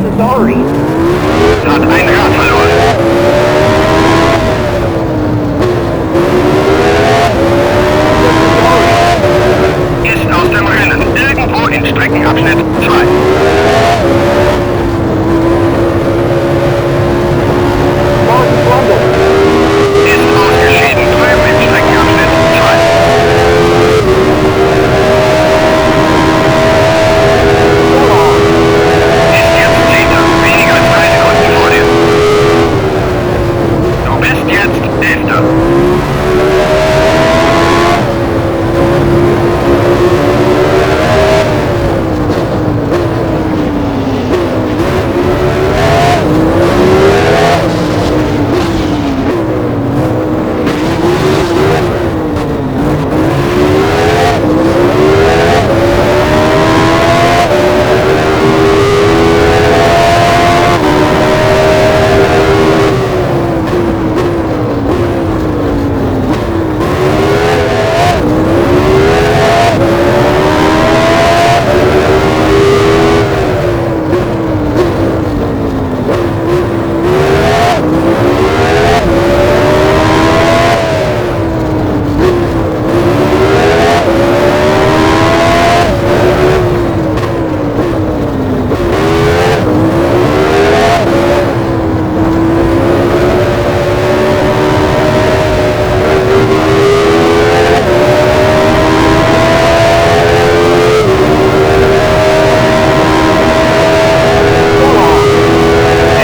Cesari. Hat ein Rad verloren. Cesari. Ist aus dem Rennen. Irgendwo in Streckenabschnitt 2. Martin Brundle. Ist ausgeschieden drüben in Streckenabschnitt 2. Sella. Ist jetzt Zehnter. Weniger als 3 Sekunden vor dir. Du bist jetzt Elfter. Sella.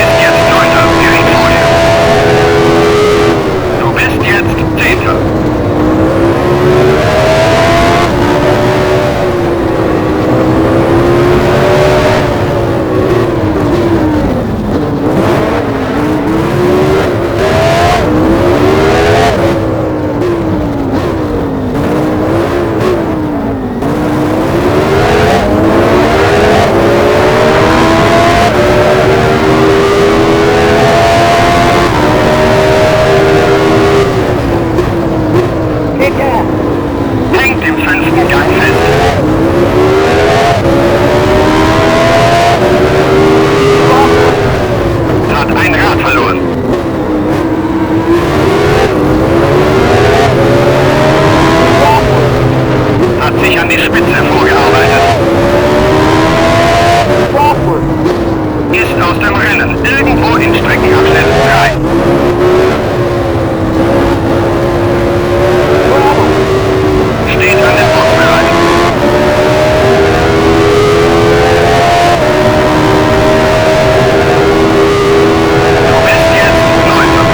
Ist jetzt Neunter. Gering vor dir. Du bist jetzt Zehnter. Kick ass. Hängt im fünften Gang fest. Crawford. Hat ein Rad verloren. Crawford. Hat sich an die Spitze vorgearbeitet. Crawford. Ist aus dem Rennen. Irgendwo in Streckenabschnitt 3. Brabham. Steht an der Box bereit. Du bist jetzt Neunter.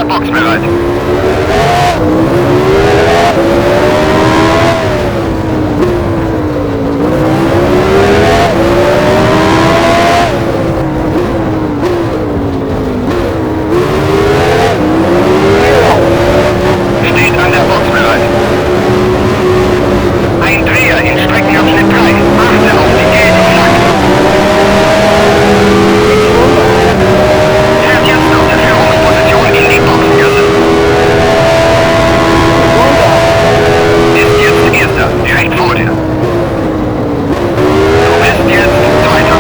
Box bereit. 0. Steht an der Box bereit. Ein Dreher in Streckenabschnitt 3. Achte auf die gelben Flaggen. Fährt jetzt aus der Führungsposition in die Boxengasse. Runde. Ist jetzt Erster, direkt vor dir. Du bist jetzt Zweiter.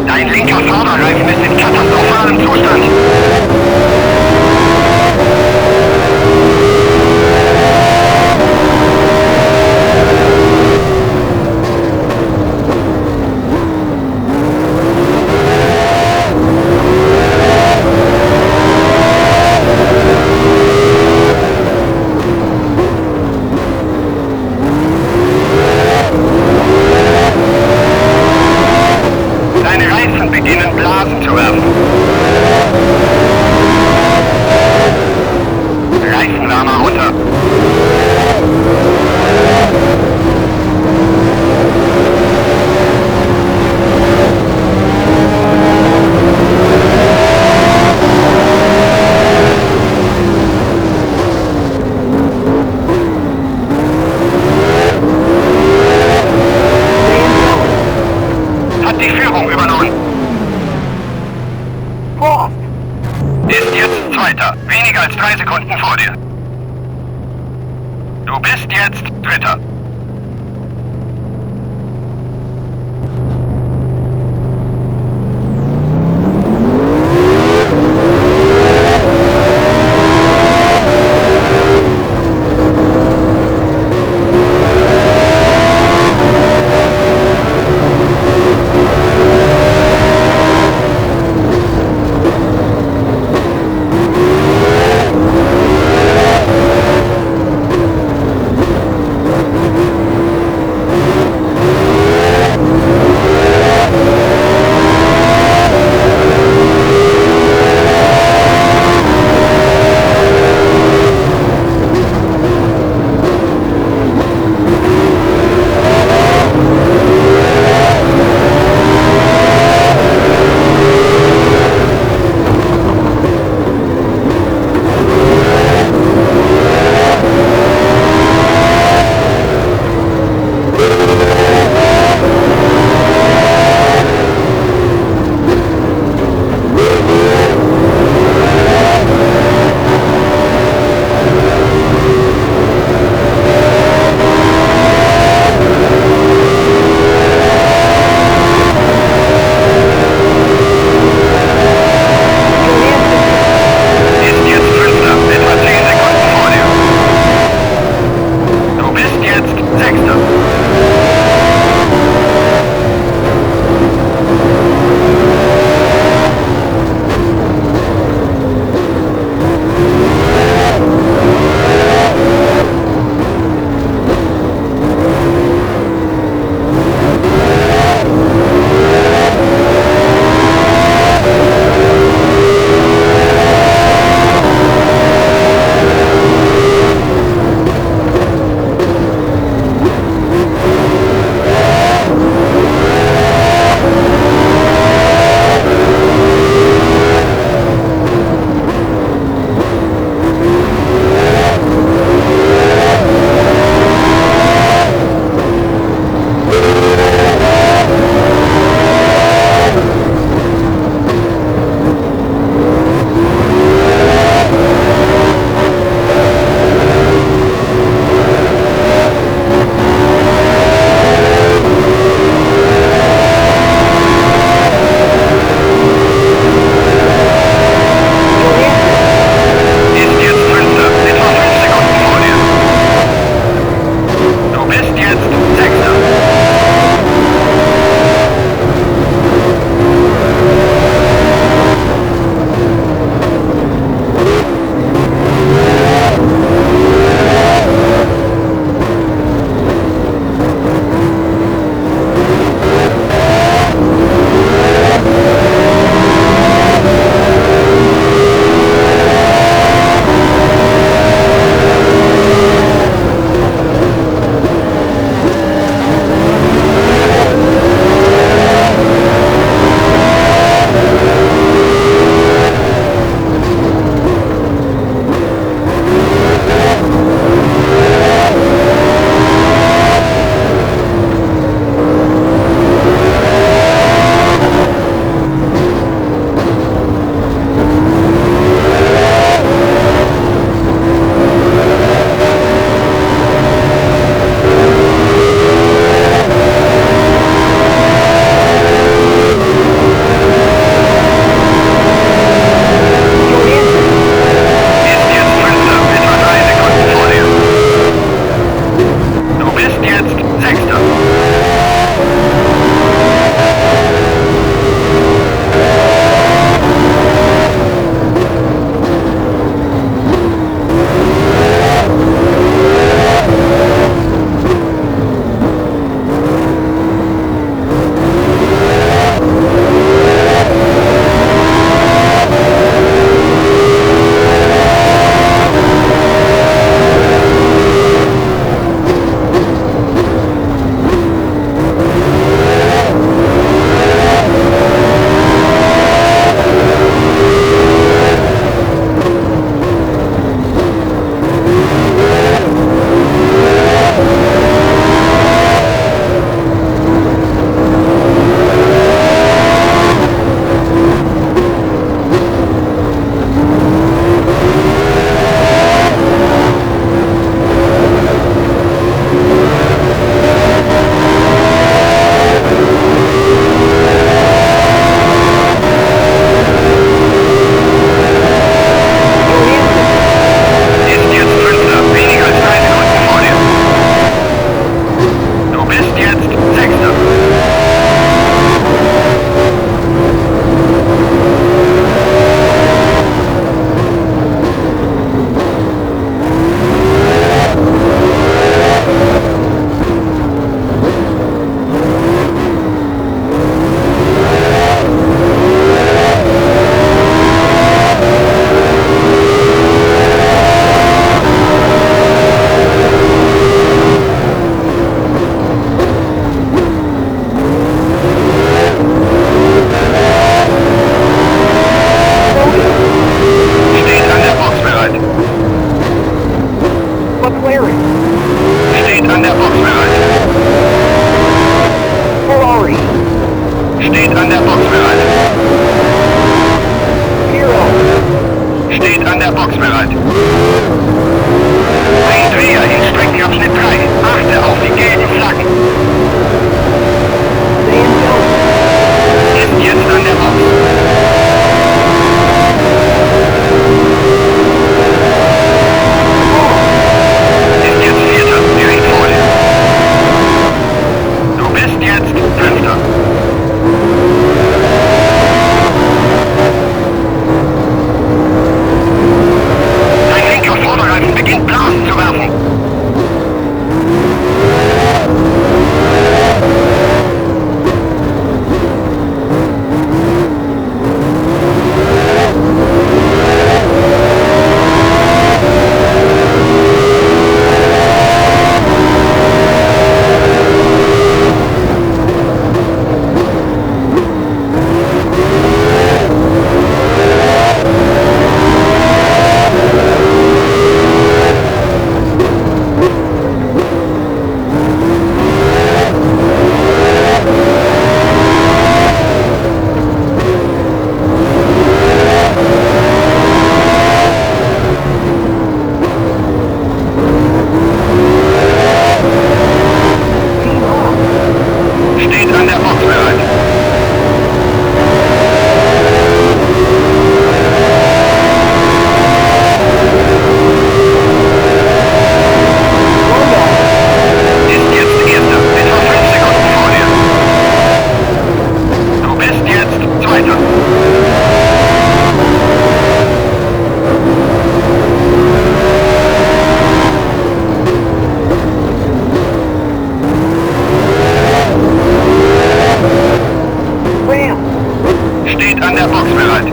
Dein linker Vorderreifen ist in katastrophalem Zustand. Deine Reifen beginnen Blasen zu werfen. Reifenwärmer runter. Stay in Hat die Führung übernommen. Frost. Ist jetzt Zweiter. Weniger als 3 Sekunden vor dir. Du bist jetzt Dritter. der Box bereit.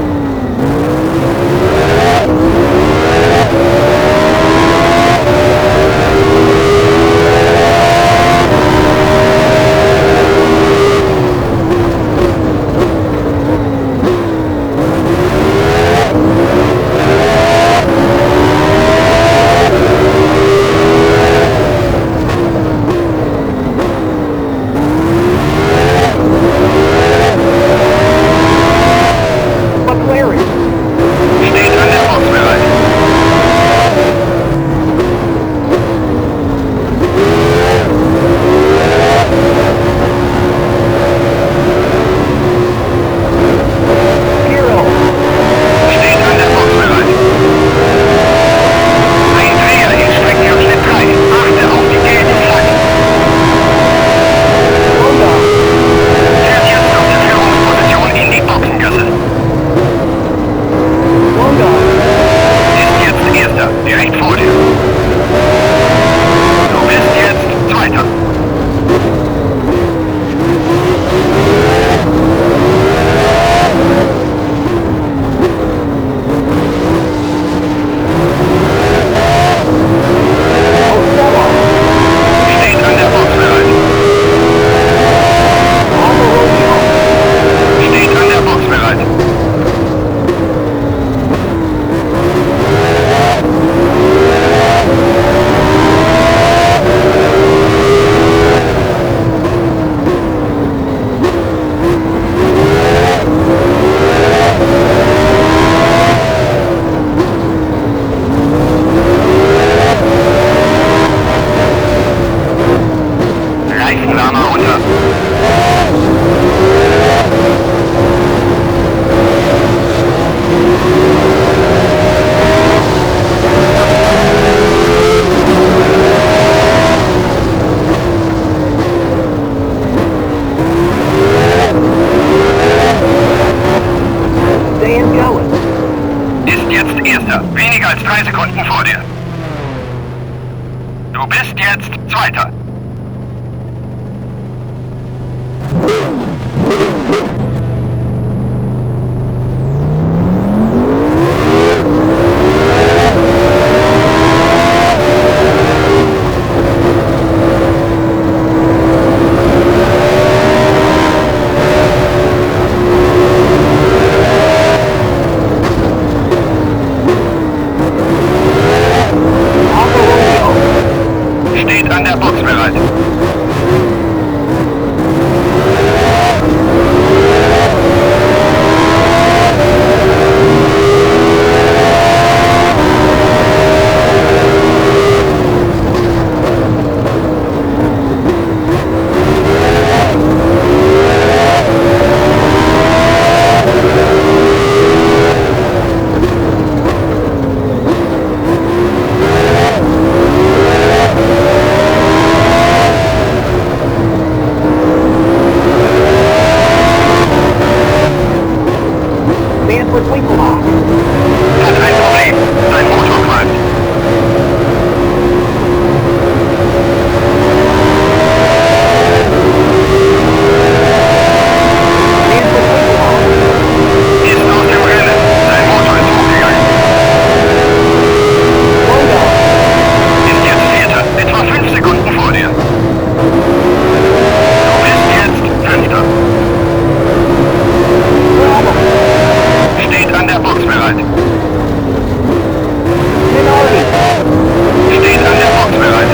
McLaren. Steht an der Box bereit. Pirro. Steht an der Box bereit. Ein Dreher in Streckenabschnitt 3. Achte auf die gelben Flaggen. Honda. Fährt jetzt auf der Führungsposition in die Boxengasse. Honda. Ist jetzt Erster, direkt vor dir. Du bist jetzt Zweiter. Osella. Steht an der Box bereit. Alfa Romeo. Steht an der Box bereit. Reifenwärmer runter. Dan Gullet. Ist jetzt Erster, weniger als 3 Sekunden vor dir. Du bist jetzt Zweiter. Alfa Romeo. Steht an der Box bereit. Manfred Winkelhock. Hat ein Problem. Sein Motor qualmt. Manfred Winkelhock. Ist aus dem Rennen. Sein Motor ist hochgegangen. Honda. Ist jetzt Vierter. Etwa 5 Sekunden vor dir. Du bist jetzt Fünfter. Brabham. Steht an der Box bereit. Minardi. Steht an der Box bereit.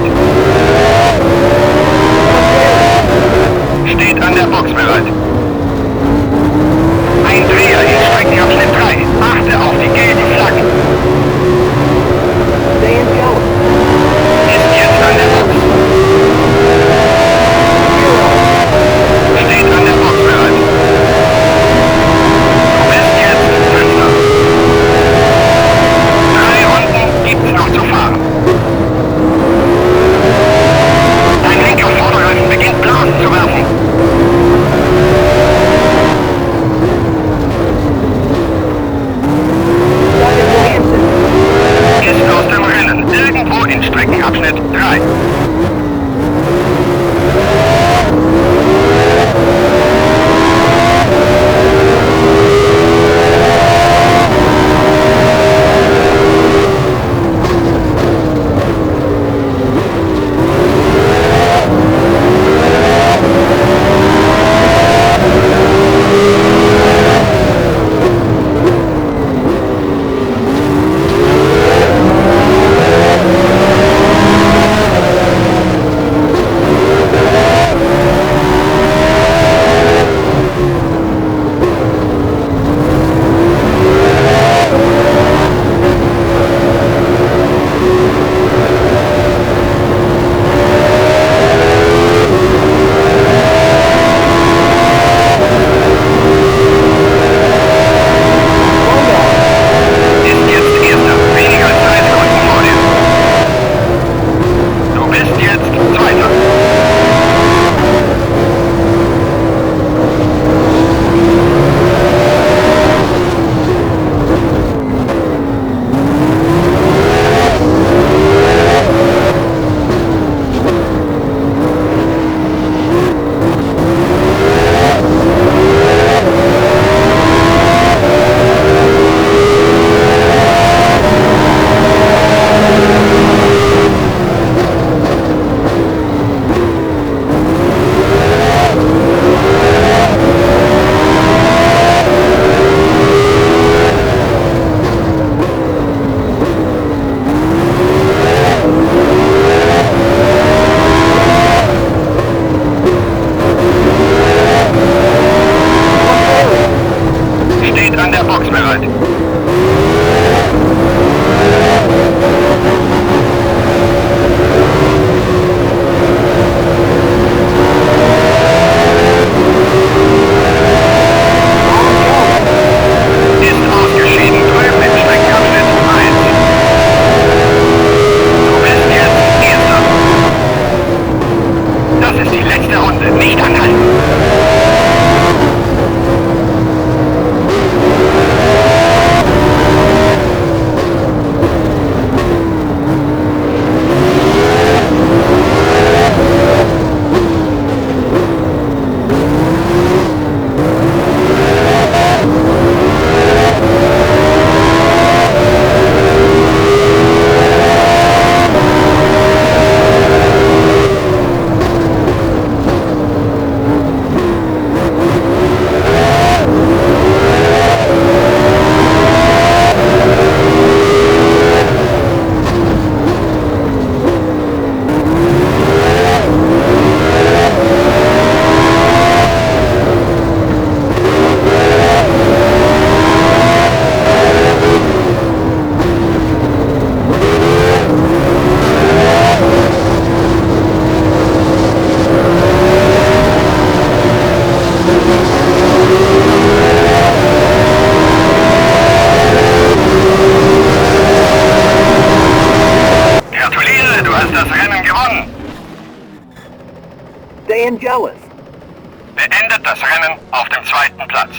bereit. Steht an der Box bereit. Ein Dreher in Streckenabschnitt 3. Achte auf die gelben Flaggen. Dan Jones. Ist jetzt an der Box. 0. Steht an der Box bereit. Du bist jetzt Fünfter. 3 Runden gibt's noch zu fahren. Dein linker Vorderreifen beginnt Blasen zu werfen. Dustin Johansson. Ist aus dem Rennen. Irgendwo in Streckenabschnitt 3. Ist jetzt Erster, weniger als 3 Sekunden vor dir. Du bist jetzt Zweiter. Steht an der Box bereit. Ist ausgeschieden drüben im Streckenabschnitt 1. Du bist jetzt Erster. Das ist die letzte Runde. Nicht anhalten. Gratuliere, du hast das Rennen gewonnen. Dan Jealous. Beendet das Rennen auf dem 2. Platz.